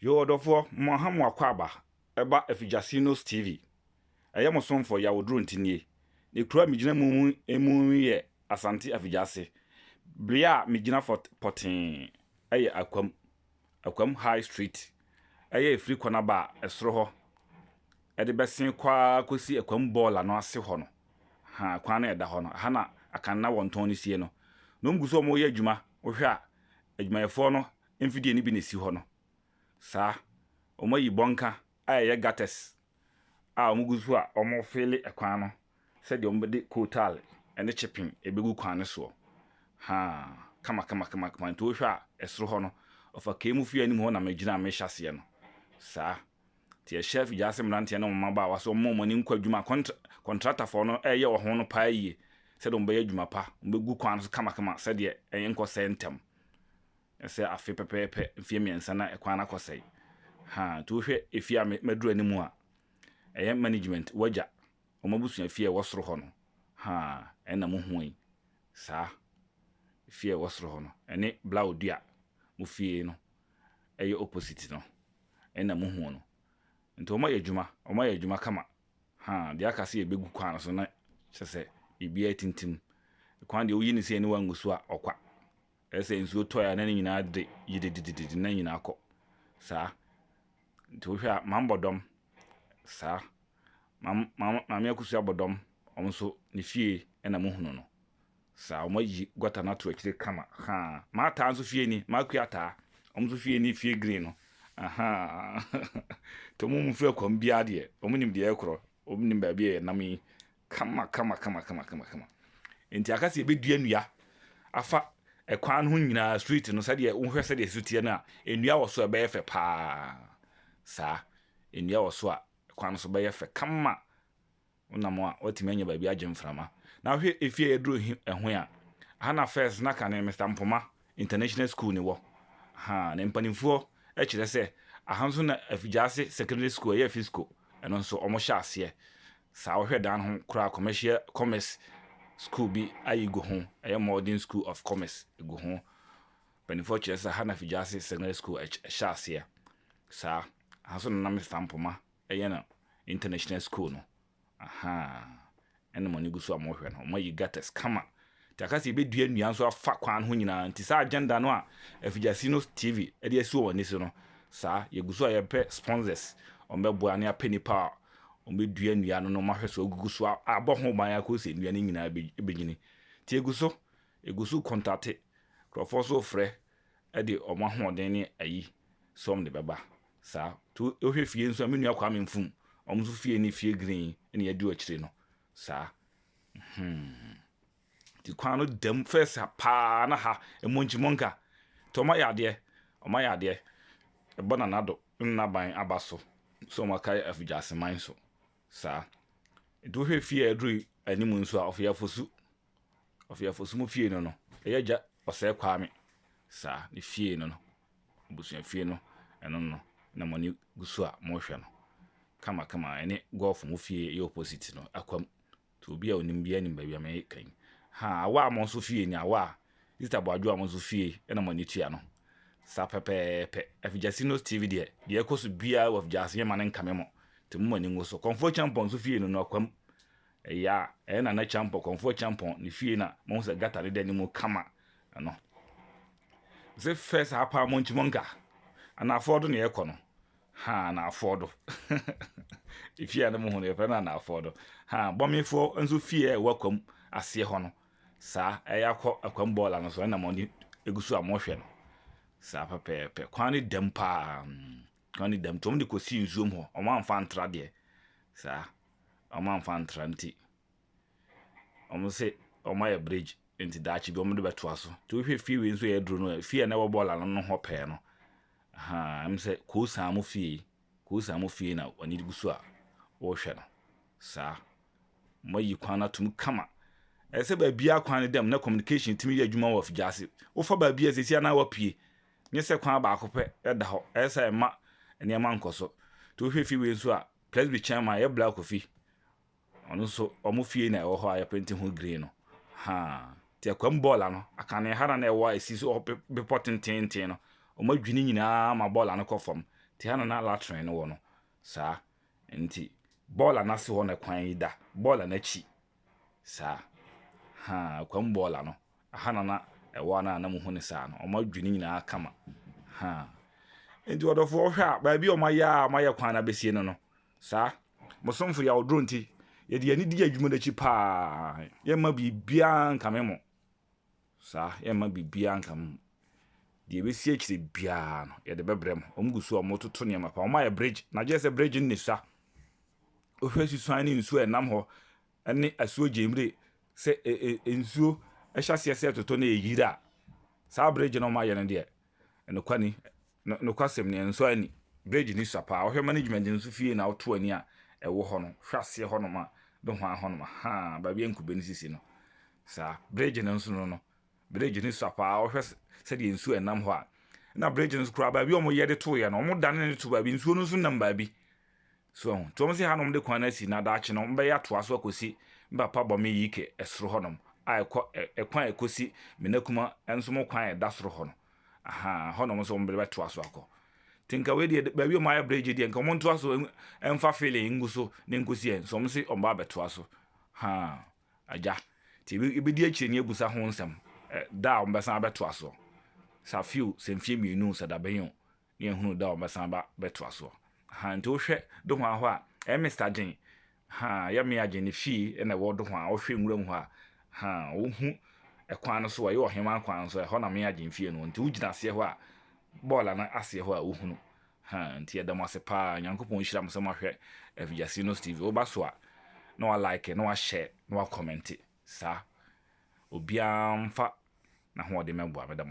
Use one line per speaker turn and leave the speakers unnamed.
Yoo ɔdɔfoɔ, mo aha mo akwaaba ɛba Afigya-Sinos TV. Ɛyɛ mo somfoɔ Yaw Oduro Ntinie. Ne kuro a megyina mu mu mu yɛ Asante Afigya-ase. Bea a megyina pɔtee ɛyɛ Akwam, Akwam High Street. Ɛyɛ ɛfiri Kɔnaba a ɛsoro hɔ ɛde bɛsen kɔ ara kɔsi Akwam bɔɔla no ase hɔ no. Ha kwan no a ɛda hɔ no, ɛha na Akanna wɔntɔn no sie no. Na wɔn gu so wɔreyɛ adwuma. Wohwɛ a, adwumayɛfoɔ no mfidie no bi na ɛsi hɔ no. Saa. Wɔayi bɔnka a ɛyɛ gutters a wɔgu so a wɔrefeele kwan no sɛdeɛ wɔde coal ne chipping bɛgu kwan no soɔ. Haa, kamakamakamakama. Nti wohwɛ a, ɛsoro hɔ no, ɔfa Kemu fie anim hɔ na megyina a merehyɛ aseɛ no. Saa. Nti yɛhyɛ afigyase mmeranteɛ ne wɔn mmabaawa sɛ wɔmma wɔn ani nkɔ adwuma a kɔntratafoɔ no reyɛ wɔ ho no paa yie sɛdeɛ wɔbɛyɛ adwuma pa, wɔbɛgu kwan no so kamakama sɛdeɛ ɛnkɔsɛe ntɛm. Ɛsɛ afe pɛpɛɛpɛ mfeɛ mmiɛnsa na ɛkwan no akɔsɛe. Ha, nti wohwɛ efie a maduru anim a, ɛyɛ management wagya, wɔn abusua fie a ɛwɔ soro hɔ no. Ha, ɛna mo hu yi. Saa, fie a ɛwɔ soro hɔ no, ɛne Blaodua mo fie no ɛyɛ opposite no. Ɛna mo hu no. Nti wɔn ayɛ adwuma, wɔn ayɛ adwuma kama. Ha, deɛ aka sɛ yɛbɛgu kwan no so na kyerɛ sɛ biribiara tintim. Kwan deɛ woyi ne sɛ aniwa ngu so a, ɔkwa. Ɛyɛ sɛ nsuo tɔe a na ne nyinaa de yididididi na nyinaa kɔ. Saa. Nti wohwɛ a mambɔ dɔm. Saa. Mam mam maame Akosua bɔ dɔm. Wɔn nso ne fie na mohunu no. Saa wɔn ayi gɔta no ato akyire kama. Haa. Maataa nso fie ni. Maakua ataa. Wɔn nso fie ni fie green no. Ahaa. Nti wɔn mu firi akwam biara deɛ wɔn nim deɛ ɛkorɔ. Wɔn nim baabi a yɛnam yi. Kama kama kama kama kama kama. Nti aka sɛ yɛbɛdua nnua afa ɛkwan no ho nyinaa street no sɛdeɛ wohwɛ sɛdeɛ ɛso teɛ no a nnua wɔ so a ɛbɛyɛ fɛ paa. Saa nnua wɔ so a kwan no so bɛyɛ fɛ kama. Wonam a watumi anya baabi agye mframa. Na wohwɛ efie a yɛduru ɛho a aha na first na kane Mr. Mpoma International School ne wɔ. Ha na mpanimfoɔ kyerɛ sɛ aha nso na Afigyaase Secondary School ɛyɛ Fisco ɛno nso wɔhyɛ aseɛ. Saa wohwɛ dan no ho koraa commercial commerce school bi ayi gu ho ɛyɛ modern school of commerce gu ho. Mpanimfoɔ kyerɛ sɛ ha na Afigyaase Secondary School ɛhyɛ aseɛ. Saa aha nso na na Mr. Mpoma ɛyɛ no international school no. Ahaa ɛna mo ani gu so a mohwɛ no wɔayi gutters kama. Nti aka sɛ yɛbɛdua nnua nso afa kwan no ho nyinaa. Nti saa agenda no a Afigyasi no TV de asi wɔn ani so no, saa yɛgu so a yɛpɛ sponsors wɔn bɛboa ne apɛ nipa a wɔbɛdua nnua no na wɔahwɛ so agugu so abɔ ho ban akɔ sɛ nnua no nyinaa bɛnyini. Nti yɛgu so, yɛgu so kɔntate nkurɔfoɔ nso frɛ de wɔn ahoɔden ne ayi sɛ wɔn de bɛba. Saa nti wohwɛ fie nso a me nua Kwame Mfum wɔn nso fie ne fie green na yɛadu akyire no. Saa. Hmm. Nti kwan no dam first paa na ha mmonkyimonka. Nti wɔn ayɛ adeɛ, wɔn ayɛ adeɛ. Ɛbɔ Nana do nnaban aba so sɛ wɔn akae Afigyaseman so. Saa. Nti wohwɛ fie a ɛduru anim nso a ɔfeafosu. Ɔfeafosu mu fie no no, ɛyɛ agya Ɔsɛe Kwame. Saa, ne fie no no. Abusua fie no, ɛno no na mo ani gu so a mohwɛ no. Kamakama, ɛne golf mo fie yɛ opposite no, akwam. Nti obi a onim biara nim baabi a meka yi. Ha, awa a mo nso fie ni, awa a Sister Boadwo a mo nso fie na mo ani tua no. Saa pɛpɛɛpɛ. Afigya-Sinos TV deɛ, deɛ ɛkɔ so biara wɔ Afigya-ase yɛmma no nkame mo. Nti mo ani ngu so. Kɔmfoɔ Kyampɔn nso fie no no akwam. Ɛyɛ a, ɛyɛ Nana Kyampɔn, Kɔmfoɔ Kyampɔn ne fie na mohu sɛ gata no da anim kama. Ɛno. Sɛ fɛ saa paa mo nkyi mo nka. Anaafoɔ do na yɛkɔ no. Ha, anaafoɔ do. Efie a na mohu no yɛfrɛ no anaafoɔ do. Ha, bɔmefoɔ nso fie a ɛwɔ akwam aseɛ hɔ no. Saa, ɛyɛ akɔ akwam bɔɔla no so ɛna mo ani egu so a mohwɛ no. Saa pɛpɛɛpɛ. Kwan no dam paa. Kwan no dam. Nti wɔn de kɔsii nsuom hɔ. Wɔn amfa antra deɛ. Saa. Wɔn amfa antra nti. Wɔn se wɔn ayɛ bridge nti daakye bi wɔn de bɛtoa so. Nti wohwɛ fie wei nso yɛ aduro no fie a na ɛwɔ bɔɔla no no hɔ pɛɛ no. Ahaa, ɛm sɛ Kosan mo fie, Kosan mo fie na wɔn ani gu so a wɔrehwɛ no. Saa. Wɔayi kwan no atom kama. Ɛsɛ sɛ baabiara kwan no dam na communication tumi yɛ adwuma wɔ afigya ase. Wofa baabi a sɛsi anaa wapue. Nyɛ sɛ kwan baako pɛ ɛda hɔ. Ɛyɛ sɛ ɛma nneɛma nkɔ so. Nti wohwɛ fie wei nso a, Presby chairman yɛ Bla Kofi. Ɔno nso wɔn fie na ɛwɔ hɔ a yɛpenti ho green no. Haa. Nti akwam bɔɔla no, akane ha na na ɛwɔ a ɛsi so bepɔ tententen no. Wɔn adwi ne nyinaa ma bɔɔla no kɔ fam. Nti ha na na latrine no wɔ no. Saa. Nti bɔɔla no ase hɔ na kwan yi da. Bɔɔla no akyi. Saa. Haa, Kwam bɔɔla no. Aha na na ɛwɔ no a na muhu no saa no. Wɔadwi ne nyinaa kama. Haa. Nti ɔdɔfoɔ wohwɛ a, baabi a wɔayɛ a wɔayɛ kwan no abɛsie no no, saa. Mo somfo yɛ awodoro nti, yɛde yɛn ani di adwuma no akyi paa. Yɛmma biribiara nkame mo. Saa, yɛmma biribiara nkame mo. Deɛ ɛbɛsi akyire biara no, yɛde bɛbrɛ mo. Wɔn gu so a wɔretoto nneɛma pa. Wɔayɛ bridge, na gye sɛ bridge no na esua. Wohwɛ susuan ne nsuo a ɛnam hɔ ne asuo gyemmire sɛ nsuo hyɛ aseɛ sɛ ɛtotɔ na ɛyiri a, saa bridge no a wɔayɛ no deɛ, nokwani, nokwasɛm ni, ɛnsɔ ani. Bridge no sua paa. Wohwɛ management nso fie na woto ani a ɛwɔ hɔ no, hwɛ aseɛ hɔnom a, nohoa hɔnom, ahaa, baabi a nkube no sisi no. Saa, bridge no nso no no, bridge no sua paa. Wohwɛ sɛdeɛ nsuo ɛnam hɔ a, na bridge no nso koraa baabi a wɔyɛ de toeɛ no, wɔdane no to baabi, nsuo no nso nam baabi. So ahu? Nti wɔn se ha na wɔde kwan no asi na daakye no wɔbɛyɛ atoa so akɔsi me papa bɔ me yike ɛsoro hɔnom a ɛkɔ ɛkwan a ɛkɔsi me nakuma nso mo kwan a ɛda soro hɔ no. Ahaa, hɔnom nso wɔn bɛtoa so akɔ. Nti nka wei deɛ baabi a wɔn ayɛ bridge deɛ nka wɔn ntoa so mfa feeling ngu so na nkosi ɛ. Nso wɔn se wɔn ba abɛtoa so. Haa, agya. Nti yɛbɛdi akyire ne abusa ho nsɛm da a wɔn bɛsan abɛtoa soɔ. Sɛ afe o, sɛ mfeɛ mmienu o, sɛ dabɛn o. ne yɛhunu da a wɔbɛsan aba bɛtoa soɔ. Ha nti wohwɛ Dohwa hɔ a, ɛyɛ Mister Gyen. Ha yɛ Mea Gyen ne fie na ɛwɔ Dohwa. Wohwɛ nwura mu hɔ a, ha wohu ɛkwan no so a, ɛyɛ Ɔheman kwan so, ɛhɔ na Mea Gyen fie no wɔ. Nti wogyina aseɛ hɔ a, bɔɔla no aseɛ hɔ a wohunu. Ha nti yɛda mo ase paa. Nyankopɔn nhyira mo sɛ moahwɛ Afigya-Sinos TV. Woba so a, na wa like, na wa share, na wa comment. Saa. Obiara mfa n'ahoɔden mɛboa. Meda mo ase.